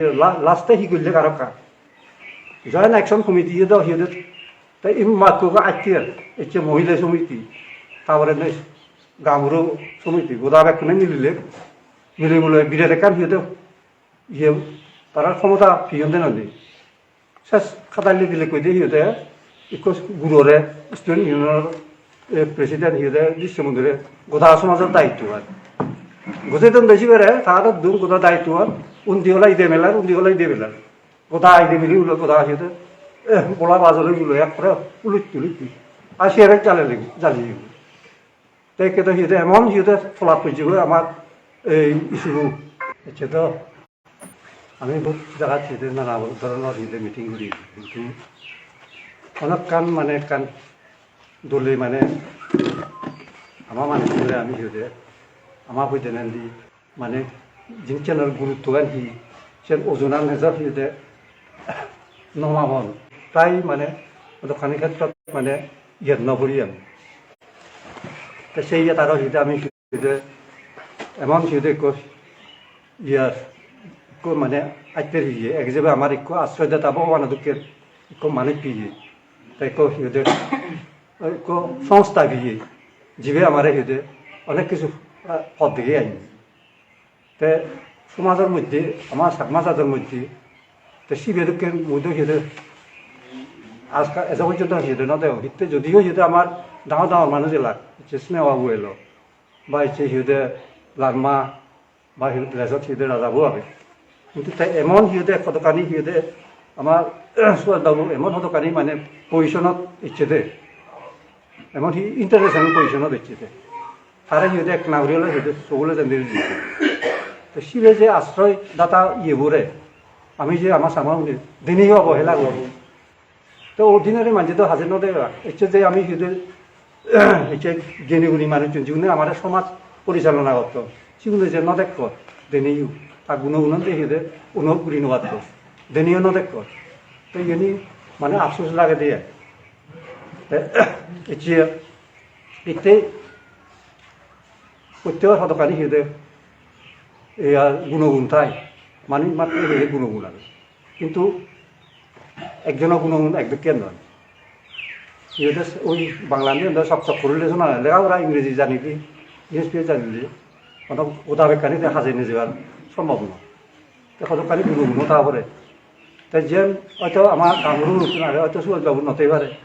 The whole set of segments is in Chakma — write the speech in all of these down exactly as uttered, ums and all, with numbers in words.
la-, last-e hi golle aro ekka. Joint Action Committee do hi hoide, te im matto ga atte, ecche Mohila Samiti, tar pore ne Gaburu Samiti, goda bekkune milile, mili mule biret ekkan hi hoide, iye, tarar khomota piyon den andi. Ses khadalle dile koi de hi hoide, ikko gurore, student union-or, eh, president hi hoide, Dishyamondure, goda somajor daitto ar. Gojei don de sibere, ta adot dun goda daitto ar, undi ola ide melar, undi ola ide melar. Goda ide mili ulo goda hi hoide, eh, bola bajole ulo ekkore ulutti ulutti. Ar sere jale legi, jali. Te ekkedo hi hoide, emon hi hoide, tolap pojje goi amar ei issue-bo. Ecche do ami bohut jagat hi hoide nana dhoronor hi hoide meeting guri, hintu onokkan mane ekkan dole mane ama manujore ami hi hoide ama hoidenendi mane jinsenor guruttogan hi, sen ojonan hejor hi hoide no mapon. Tai mane dokkani khetrot mane iyot no puri ami. Te sei iyot aro hi hoide ami hi hoide emon hi hoide ekko iyar ekko mane atter hi hoide ek jebe amar ekko asroy data Bhogobano dokken ekko manuj hi hoide. Te ekko hi hoide ekko songstha hi hoide jibe amare hi hoide onek kisu, ah, pot degei ain. Te somajor moddhe, ama Chakma jador moddhe, te sibe dokken mui do hi hoide, ajkal ejo porjonto hi hoide no degong. Hitte jodio hi hoide amar dangor dangor manuj elak, ecche Sneha babu elo, ba ecche hi hoide Larma, ba hi hoide Lejot hi hoide Raja babu age. Hintu te emon hi hoide hodokkani hi hoide amar Subhas babu emon hodokkani mane position-ot ecche de. Emon hi international position-ot ecche de. Tare hi hoide ek nagori ole hi hoide sogole jande. Te sibe je asroy data iyebore ami je ama sama une deni obo hela gori. Te ordinary manje do haje no deba. Ecche je ami hi hoide ecche geni guni manuchun jigune amare somaj porichalona gotton. Sigune je no dekkon deniyo. Ta guno gunon de hi hoide uno guri no patton. Deniyo no dekkon. Te iyeni mane afsus lage de. Te ecche itte prottyekkor hodokkani hi hoide, iya, gunogun thai. Manuj matto hi hoide gunogun age. Hintu ekjono gunogun ek dokken noi. Hi hoide oi Bangla-ndi hoide sok sok gurile sona lega pora Ingreji janile, English pure janile, hono goda bekkani te hajei nejebar sombhob noi. Te hodokkani gunoguno ta pore. Te jiyen hoito ama Gaburu uttun age, hoito Subhas babu no thei pare.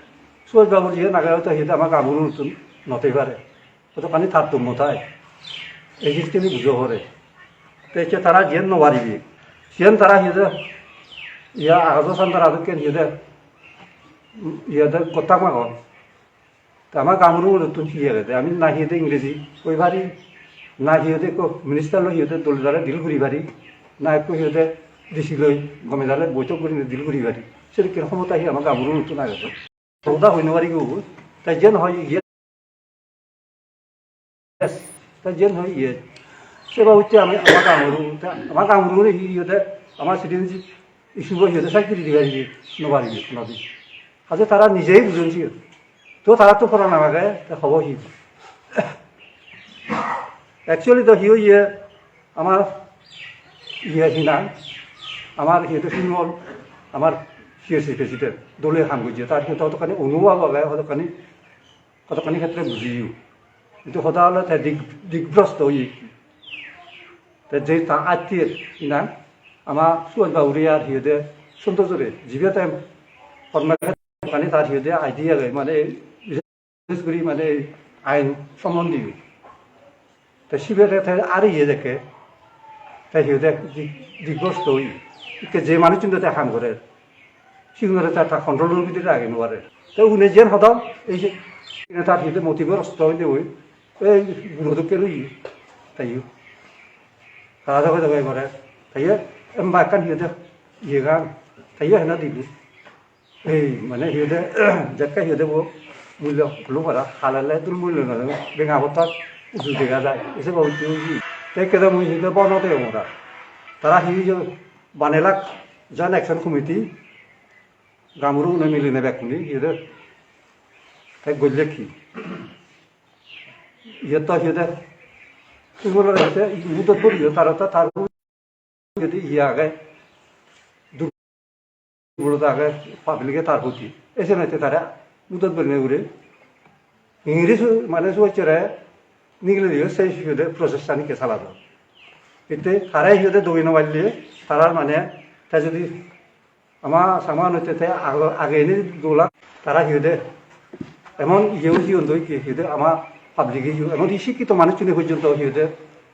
Subhas babur jiyen age, hoito hi hoide ama Gaburu uttun no thei pare. Hodokkani tartommo thai. Ei jinisani bujo pore. Te ecche tara jiyen no paribe, siyen tara hi hoide, iya, agajo santara dokken hi hoide, hi hoide gottak magon. Te ama Gaburu uttun hi agede? Ami na hi hoide Ingreji hoi pari, na hi hoide ekko minister loi hi hoide dole dale deal guri pari, na ekko hi hoide D C loi gome dale boitok gurinei deal guri pari. Sedokken khomota hi ama Gaburu uttun agede? Hoda hoi no pari goi. Te jiyen hoi iye. Yes. Te jiyen hoi iye. Se babotte ami ama Gaburu, te ama Gaburu hi hoide ama citizenship issue bo hi hoide side guri dibar hi no paribe, no di. Haje tara nijei bujon siyen. To tara to pora na lage, te hobo hi? Actually to hi oye, amar iye hi nang, amar hi to Sinmol, amar C S C president, dole ham gojje, tar hi to hodokkani onubhob age, hodokkani, hodokkani khetre bujiyo. Hintu hoda ole te dig-, digbrosto oye. Te je ta attir hi nang, ama Subhas babure ar hi hoide Santosh-ore, jibe te kormo khetrani tar hi hoide idea age, mane bises guri mane ei ain sombondiyo. Te sibere te ar iye dekke, te hi hoide di-, digbosto oye. Ikke je manuchun te ham gorer, sigunore te ta control-or bidire rage no pare. Te une jiyen hodon, ei je, ene tar hi hoide motibe nosto oide oi, ei guro dokke oye, te iyo. Tara joge joge gore, te iyo, emba ekkan hi hoide, iyegan, te iyo hena dilo. Ei, mane hi hoide, jekke hi hoide bo mullo hulu para, halale dul mullo no degong, benga pottan uju dega jai, ese bo uju uju. Te ekkere mui hi hoide bo no degong ora. Tara hi hoide banelak Joint Action Committee, Gaburu une milinei bekkune hi hoide, te gollek hi. Iyot to hi hoide, tui bole hoide, mudot bori, tara to tar Jodi iye age, Buro age public-e tar proti. Ese noite tara mudot benne guri. Ingiri su-, mane suochore nigile diyo sei hi hoide process-ani ke saladon. Ete tara hi hoide doi no palle, tara mane te jodi ama sama noite te ag-, age ni dola, tara hi hoide emon iye uji ondo ki hi hoide ama public-e hi emon hi sikkito manuchchune porjonto hi hoide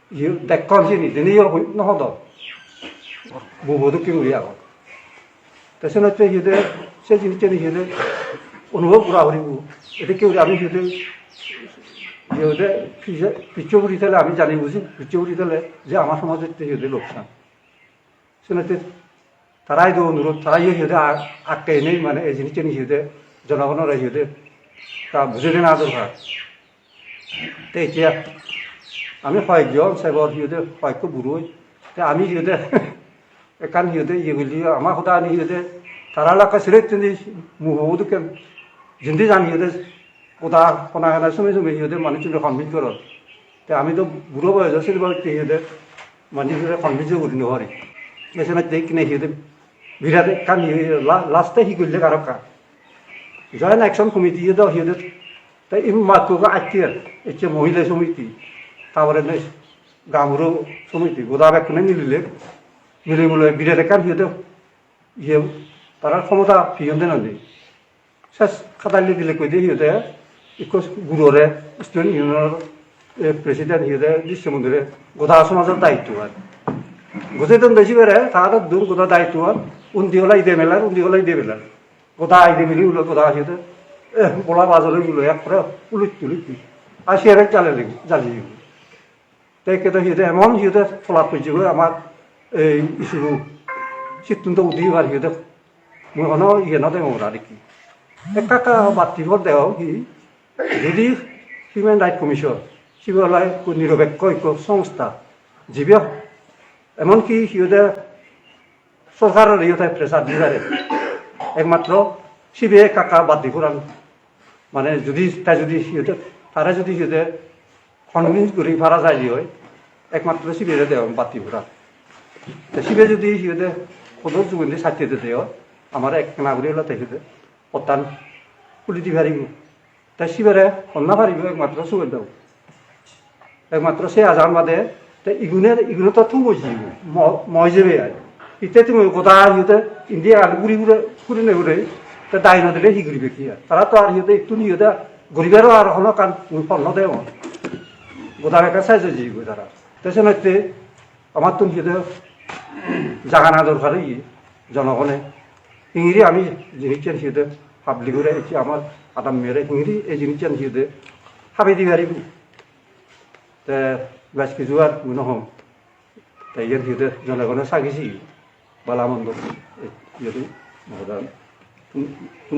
iye dekkon sini, jeni yo hoi-, no hodo. Bubo dokke guri agon. Te senotte hi hoide, se jinisani hi hoide, onubhob gora poribo. Edokke guri ami hi hoide, hi hoide, pije-, picche guri thele ami jani buji, picche guri thele je ama somajotte hi hoide loksan. Senotte tara idu onurot, tara iye hi hoide a-, akke enei mane ei jinisani hi hoide, jonogonore hi hoide, ta bujei dena dorkar. Te etiya ami hoyekjon sebor hi hoide hoyekko buroi. Te ami hi hoide ekkan hi hoide iye gulli ama hodani hi hoide tara lakka siret tindi mugo dokken jindi jan hi hoide goda hona hona sumi sumi hi hoide manuchchune convince goron. Te ami do buro boyojo silba utte hi hoide manuchchune convince guri no pari. Esena te ikkine hi hoide birat ekkan hi hoide la-, last-e hi gulle aro ekkan. Joint Action Committee-e do hi hoide te immakko go atte ecche mohila somiti, tar pore ne gamuro somiti, goda bekkune milile, mili mule birat ekkan hi hoide, iye, tarar khomota piyon den oi. Ses khadalle dile koi de hi hoide, ikko gurore, student union-or, eh, president hi hoide, Dishyamondure, goda somajor daitto ar. Gojei don de sibere, ta adot dur goda daitto ar, undi ola ide melar, undi ola ide melar. Goda ide mili ulo goda hi hoide, eh, bola bajole ulo ekkore ulutti ulutti. Ar siyere jale legi, jale legi. Te ekkere hi hoide emon hi hoide tolat pojje goi amar ei issue-bo. Sittun do udi ebar hi hoide mui hono iye no degongor ar ki. Ekka ekka batti por degong hi, judi Human Rights Commission, sibe oley ekko nirobekko ekko songstha, jibe emon ki hi hoide sorkarore yo te pressure di pare. Ekmatro sibe ekka ekka bad di puran. Mane judi, ta judi hi hoide, tare judi hi hoide convince guri para jai di oi, ekmatro sibe re degon bad di puran. Te sibe judi hi hoide hodo jugundi sacche de de oi, amare ekkena guri holo te hi hoide pottan huli di paribo. Te sibere honna paribo ekmatro Sukhdev babu. Ekmatro se ajan bade, te igune, igune to thubo jibo, mo-, moi jebe ai. Itte tumi goda hi hoide India ar guri guri, guri ne guri, te dai no dile hi guribe ki ar? Tara to ar hi hoide ittun hi hoide guribero ar hono ekkan mui phol no degong. Goda ekka size jibo tara. Te senotte amattun hi hoide jagana dorkar oye jonogone. Hingiri ami jinissan hi hoide public-ore ecche amar adammere hingiri ei jinissan hi hoide habei di paribo. Te bej hissu ar mui no hom. Te iyen hi hoide jonogone sagi sigi bala mondo, eh, iye di mogodan. Tun-, tun-,